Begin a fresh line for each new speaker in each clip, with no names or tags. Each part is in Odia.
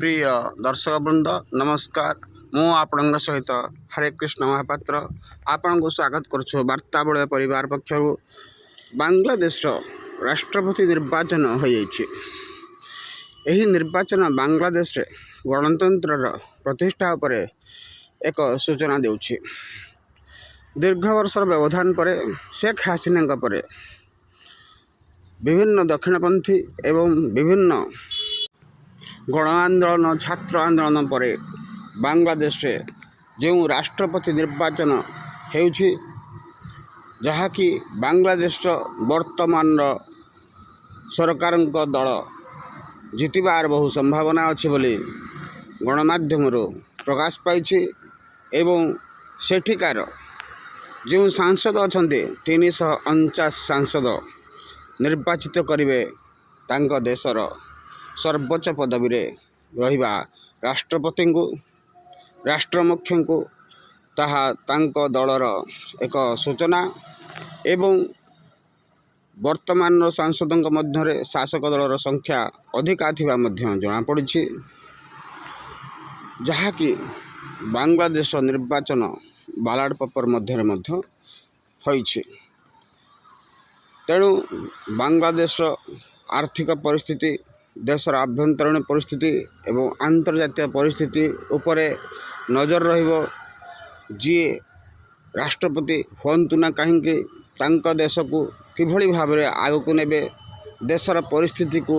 ପ୍ରିୟ ଦର୍ଶକ ବୃନ୍ଦ, ନମସ୍କାର। ମୁଁ ଆପଣଙ୍କ ସହିତ ହରେ କୃଷ୍ଣ ମହାପାତ୍ର ଆପଣଙ୍କୁ ସ୍ୱାଗତ କରୁଛୁ ବାର୍ତ୍ତାବଳୟ ପରିବାର ପକ୍ଷରୁ। ବାଂଲାଦେଶର ରାଷ୍ଟ୍ରପତି ନିର୍ବାଚନ ହୋଇଯାଇଛି। ଏହି ନିର୍ବାଚନ ବାଂଲାଦେଶରେ ଗଣତନ୍ତ୍ରର ପ୍ରତିଷ୍ଠା ଉପରେ ଏକ ସୂଚନା ଦେଉଛି। ଦୀର୍ଘ ବର୍ଷର ବ୍ୟବଧାନ ପରେ, ଶେଖ ହାସିନାଙ୍କ ପରେ, ବିଭିନ୍ନ ଦକ୍ଷିଣପନ୍ଥୀ ଏବଂ ବିଭିନ୍ନ ଗଣ ଆନ୍ଦୋଳନ, ଛାତ୍ର ଆନ୍ଦୋଳନ ପରେ ବାଂଲାଦେଶରେ ଯେଉଁ ରାଷ୍ଟ୍ରପତି ନିର୍ବାଚନ ହେଉଛି, ଯାହାକି ବାଂଲାଦେଶର ବର୍ତ୍ତମାନର ସରକାରଙ୍କ ଦଳ ଜିତିବାର ବହୁ ସମ୍ଭାବନା ଅଛି ବୋଲି ଗଣମାଧ୍ୟମରୁ ପ୍ରକାଶ ପାଇଛି ଏବଂ ସେଠିକାର ଯେଉଁ ସାଂସଦ ଅଛନ୍ତି, 349 ସାଂସଦ ନିର୍ବାଚିତ କରିବେ ତାଙ୍କ ଦେଶର ସର୍ବୋଚ୍ଚ ପଦବୀରେ ରହିବା ରାଷ୍ଟ୍ରପତିଙ୍କୁ, ରାଷ୍ଟ୍ରମୁଖ୍ୟଙ୍କୁ, ତାହା ତାଙ୍କ ଦଳର ଏକ ସୂଚନା। ଏବଂ ବର୍ତ୍ତମାନର ସାଂସଦଙ୍କ ମଧ୍ୟରେ ଶାସକ ଦଳର ସଂଖ୍ୟା ଅଧିକା ଥିବା ମଧ୍ୟ ଜଣାପଡ଼ିଛି, ଯାହାକି ବାଂଲାଦେଶର ନିର୍ବାଚନ ବାଲାଟ ପେପର ମଧ୍ୟରେ ମଧ୍ୟ ହୋଇଛି। ତେଣୁ ବାଂଲାଦେଶର ଆର୍ଥିକ ପରିସ୍ଥିତି, ଦେଶର ଆଭ୍ୟନ୍ତରୀଣ ପରିସ୍ଥିତି ଏବଂ ଆନ୍ତର୍ଜାତୀୟ ପରିସ୍ଥିତି ଉପରେ ନଜର ରହିବ। ଯିଏ ରାଷ୍ଟ୍ରପତି ହୁଅନ୍ତୁ ନା କାହିଁକି, ତାଙ୍କ ଦେଶକୁ କିଭଳି ଭାବରେ ଆଗକୁ ନେବେ, ଦେଶର ପରିସ୍ଥିତିକୁ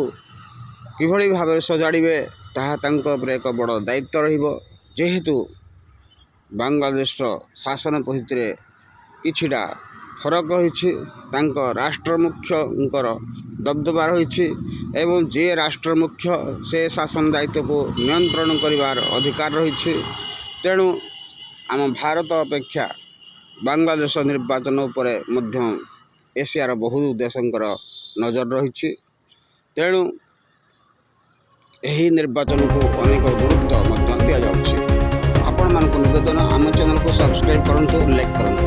କିଭଳି ଭାବରେ ସଜାଡ଼ିବେ, ତାହା ତାଙ୍କ ଉପରେ ଏକ ବଡ଼ ଦାୟିତ୍ୱ ରହିବ। ଯେହେତୁ ବାଂଲାଦେଶର ଶାସନ ପରିସ୍ଥିତିରେ କିଛିଟା ଫରକ ରହିଛି, ତାଙ୍କ ରାଷ୍ଟ୍ରମୁଖ୍ୟଙ୍କର ଦବଦବା ରହିଛି ଏବଂ ଯିଏ ରାଷ୍ଟ୍ରମୁଖ୍ୟ ସେ ଶାସନ ଦାୟିତ୍ୱକୁ ନିୟନ୍ତ୍ରଣ କରିବାର ଅଧିକାର ରହିଛି। ତେଣୁ ଆମ ଭାରତ ଅପେକ୍ଷା ବାଂଲାଦେଶ ନିର୍ବାଚନ ଉପରେ ମଧ୍ୟ ଏସିଆର ବହୁ ଦେଶଙ୍କର ନଜର ରହିଛି। ତେଣୁ ଏହି ନିର୍ବାଚନକୁ ଅନେକ ଗୁରୁତ୍ୱ ମଧ୍ୟ ଦିଆଯାଉଛି। ଆପଣମାନଙ୍କୁ ନିବେଦନ, ଆମ ଚ୍ୟାନେଲକୁ ସବସ୍କ୍ରାଇବ୍ କରନ୍ତୁ, ଲାଇକ୍ କରନ୍ତୁ।